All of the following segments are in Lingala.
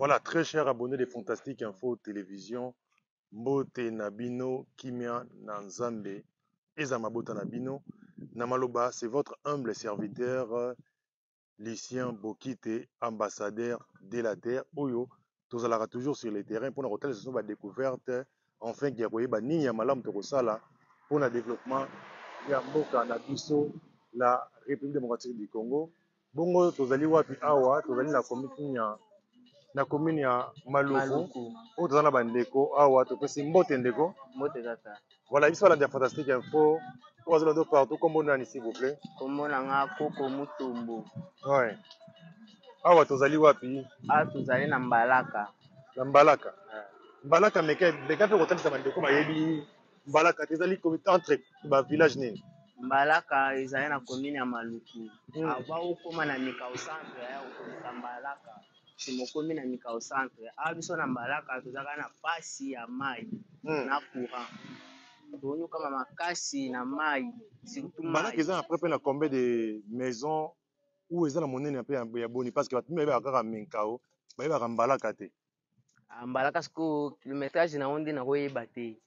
Voilà, très cher abonné de Fantastique Info Télévision, mbote na bino, kimia na Nzambe, eza mabota na bino. Na maloba, c'est votre humble serviteur Lucien Bokite, ambassadeur de la terre, oyo tozalaka toujours sur le terrain mpona kotalisa biso badécouverte, enfin ya koyeba nini ya malamu tokosala mpona développement ya mboka na biso, la République démocratique du Congo. Bongo tozali wapi awa? Tozali na commune ya Maluku. Maluku. Oyo toza na bandeko awa, topesi mbote, ndeko. Mbote, tata. Voilà, biso balandi ya Fantastique Info oyo bazolanda partout, kombo nani, s'il vous plaît? Kombo na nga Koko Mutombo. Ouais. Awa tozali wapi? Awa tozali na Mbalaka. Na Mbalaka. Mbalaka, meka meka mpe kotalisa bandeko bayebi Mbalaka te, ezali entre bavillage nini? Mbalaka ezali na commune ya Maluku. Avant okóma na Mikao centre, aya okoleka Mbalaka, nsima okomi na Mikao centre. Awa biso na Mbalaka tozalaka na pasi ya mai na courant, tonyokama makasi na mai, surtout Mbalaka mai. Eza na près mpe na combien de maisons ou eza na monene mpe ya boni? Parce que bato mingi bayebaka kaka Menkao, bayebaka Mbalaka te. Ah, Mbalaka sikoyo kilométrage nango nde nakoyeba te.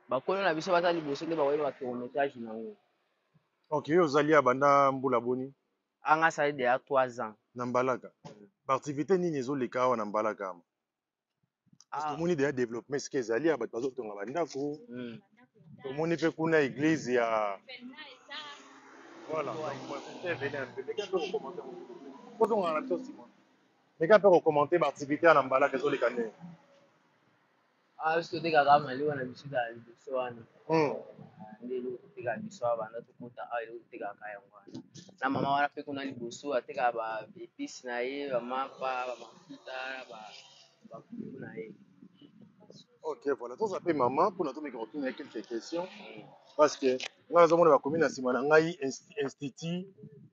Bakolo na biso baza liboso nde bakoyeba kilométrage nango. Ok, oyo ozali ya banda mbula boni? Anga asali deja 3 ans. Na Mbalaka, baactivité nini ezoleka awa na Mbalaka ama? Parce que Ah, tomoni deja développement esika ezali ya bato bazotonga bandako. Tomoni mpe kuna église ya, voilà. Meka mpe kocommenter, kozongana na biso nsima, meka mpe kocommenter baactivité ya na Mbalaka ezoleka ndenge. Awa biso totekaka malewa na biso, ezala liboso wana. Ah, nde eloko totekaka biso awa. Banda tokota awa, eloko totekaka yango wana. Na mama wana mpe kuna liboso atekaka ba épices na ye, bamapa, bamafuta, bafufu na ye. Ok, voilà, toza mpe mama mpona tomeka kotuna ye quelques questions, parce que ngai nazomona bakomi na nsima na ngai Institut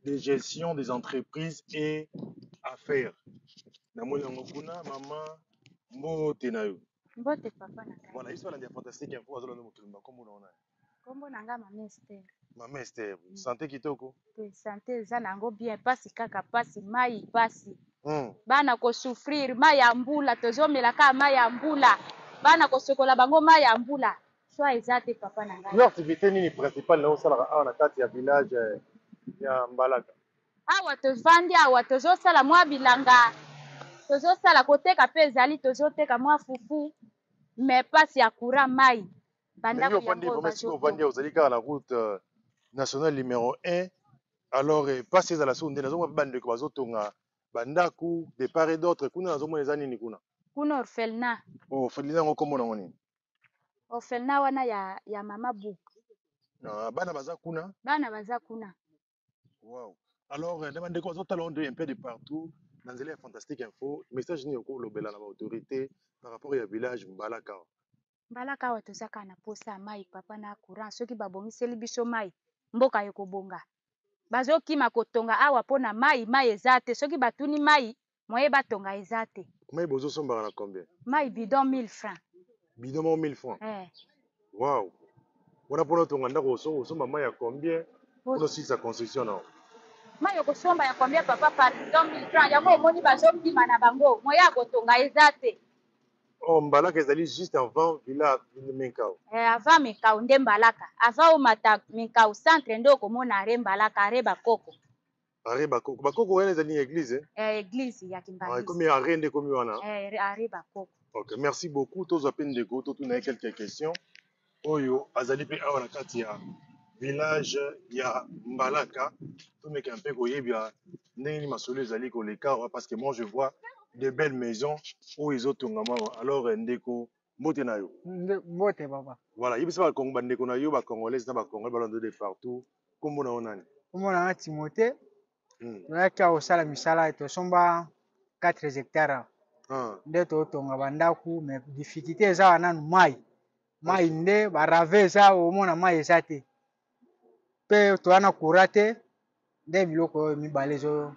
de gestion des entreprises et affaires. Namoni yango kuna. Mama, mbote na yo. Mbote, papa na ngai. Voilà, biso balandi ya Fantastique Info azolanda mokili, makombo na wana? Nkombo na ngai Mama Ester. Mama Ester, santé kitoko? Te, santé eza nango bien, pasi kaka pasi, mai pasi. Bana kosouffrir, mai ya mbula, tozomela kaka mai ya mbula, bana kosokola bango mai ya mbula, swa eza te, papa na ngai. Yo, activité nini principale na osalaka awa na kati ya village ya Mbalaka? Awa tovandi awa, tozosala mwa bilanga, tozosala koteka mpe ezali, tozoteka mwa fufu, mais pasi ya courant, mai, ndenge bandako ofandi yango. Vraiment, esika ovandi, ozali kaka na route nationale numéro 1. Alors mpasi ezala so nde nazomona mpe bandeko bazotonga bandako de part et d'autre kuna. Nazomona eza nini kuna? Kuna orphelinat. Oh, orphelinat yango kombo nango nini? Orphelinat wana ya mama Book. Ah, bana baza kuna? Bana baza kuna. Wow. Alors na bandeko bazotala onde un peu de partout na nzela ya Fantastique Info, message nini okolobela na baautorité par rapport ya village Mbalaka? Mbalaka awa toza kaka na posa ya mai, papa, na courant. Soki babongiseli biso mai, mboka ekobonga. Bazokima kotonga awa mpo na mai, mai eza te. Soki batuni mai, moye batonga eza te. Mai bozosombaka na combien? Mai bidon 1000 francs. Bidon moko 1000 francs? Eh. Wow, wana mpona otonga ndako, osomba mai ya combien mpona osilisa construction nao? Mai okosomba ya combien, papa, par bidon 1000 francs? Yango omoni bazokima na bango, moye ya kotonga eza te. Oh, Mbalaka ezali juste avant village Menkao? Eh, avant Mikau nde Mbalaka. Avant omata Mikau centre nde okomona are Mbalaka, are Bakoko. Are Bakoko. Bakoko wana ezali église, eh? Eh, église ya Ah, Kimbanguiste. ekomi are nde ekomi wana. Eh, are Bakoko. Ok, merci beaucoup. Tozwa mpe ndeko, totuna ye quelques questions oyo azali mpe awa na kati ya village ya Mbalaka. Tomeka mpe koyeba ndenge nini masolo ezali koleka awa, parce que moi je vois de belles maisons oyo ezotongama awa. Alors ndeko, mbote na yo. Mbote, papa. Voilà, yebisa bakongo, bandeko na yo bacongolaise na bacongolais balanda de partout, nkombo na yo nani? Kombo na nga Timothée. Toyaki awa kosala misala, tosomba 4 hectare awa. Nde totonga bandako, mais difficulté eza awa nanu mai. Mai nde baravins eza, omona mai eza te, mpe toya na courant te, nde biloko oyo mibale ezo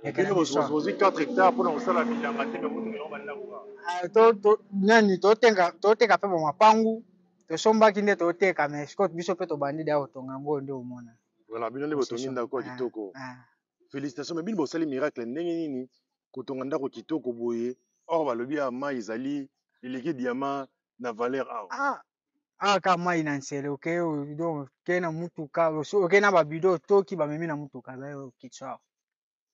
Bino bozwi 4 hectare mpona kosala bilanga te, mais botonga yango bandako kaka? Ah, nani toteka mpe bamapangu tosombaki nde toteka, mais sikoyo biso mpe tobandi deya kotonga yango nde omona. Voilà, bino nde botongi ndako ya kitoko. Ah. Félicitation. Mais bino bosali miracle ndenge nini kotonga ndako kitoko boye? Or balobi ya mai ezali eleki diamant na valeur awa. Ah, awa kaka mai na nsele, oke donc oke na mutuka, oke na babido, otoki bamemi na mutuka baye okitisa awa.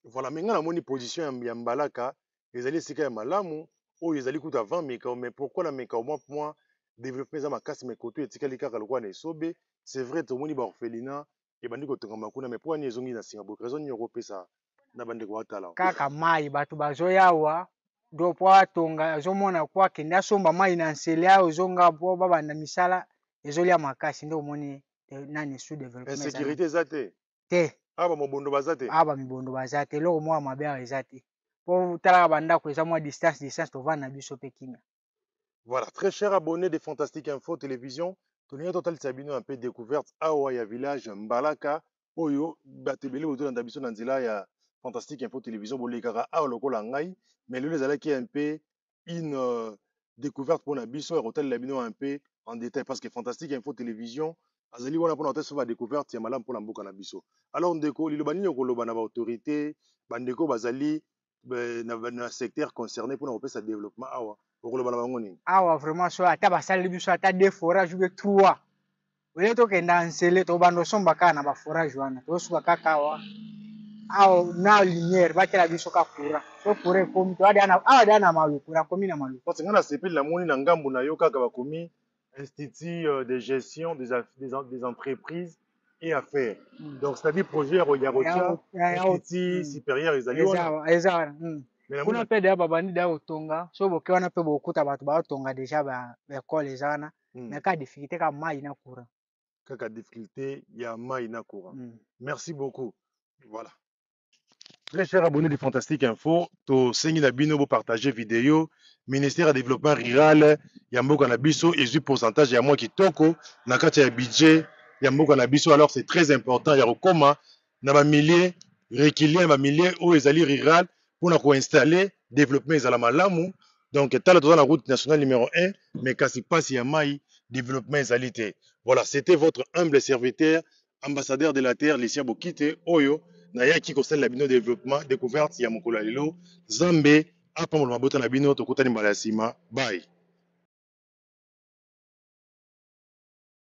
Voilà, mais nga namoni position ya Mbalaka ezali esika ya malamu oyo ezali kutu avant Mekao, mais pourquoi na Mekao mwa mwa développement eza makasi, mais koto etikali kaka lokola na esobe? C'est vrai, tomoni ba orphelinat ebandi kotongama kuna, mais mpo wani ezongi na nsima boye? Raison nini okopesa na bandeko batala? Kaka mai, bato bazoya awa do po atonga, azomona po akende asomba mai na nsele awa, ozonga po babanda misala, ezolia makasi, nde omoni nani sous développement. Insécurité eza te? Te. Awa bamobondo baza te? Awa bamibondo baza te, eloko moko ya mabe awa eza te, po talaka bandako eza mwa distance distance, tovanda na biso mpe kimia. Voilà, très cher abonné de Fantastique Info Télévision, tolingi totalisa bino un peu découverte awa ya village Mbalaka oyo bato ebele bozolanda biso na nzela ya Fantastique Info Télévision, bolekaka awa lokola ngai, mais lelo ezalaki un peu une découverte mpona biso ya kotalela bino un peu en détail, parce que Fantastique Info Télévision azali wana mpona kotalisa badécouverte ya malamu mpona mboka na biso. Alors ndeko, liloba nini okoloba na baautorité, bandeko bazali na secteur concerné mpona kopesa développement awa? Okoloba na bango nini? Awa vraiment, so ata basaleli biso ata deux forage ou trois, oye tokenda nsele, tobanda osomba kaka na baforage wana, tosuka kaka awa awa na lumière, batiela biso ka courant. So courant ekomi, awa deya na Maluku, nakomi na Maluku. Parce nga nasepeli, namoni na ngambu na yo kaka bakomi Institut de gestion des entreprises et affaires. Donc c'est à dire projet ya kotia institut supérieur ezali wana. Eza wana. Kuna mpe deya babandi deya kotonga. So boke wana mpe bokuta bato baotonga déjà, baekole eza wana, mais kaka difficulté kaka mai na courant. Kaka difficulté ya mai na courant. Merci beaucoup. Voilà. Très cher abonné de Fantastique Info, tosengi na bino bopartage vidéo. Ministère ya développement rural ya mboka na biso ezwi pourcentage ya mwa kitoko na kati ya budget ya mboka na biso. Alors c'est très important ya kokoma na bamilieu reculé, na bamilieu oyo ezali rural, mpona koinstalle développement ezala malamu. Donc tala, toza na route nationale numéro 1, mais kasi pasi ya mai, développement ezali te. Voilà, c'était votre humble serviteur, ambassadeur de la terre, Lucien Bokite, oyo nayaki kosalela bino développement découverte ya mokolo ya lelo. Nzambe apambola mabota na bino. Tokutani mbala ya nsima. Bye.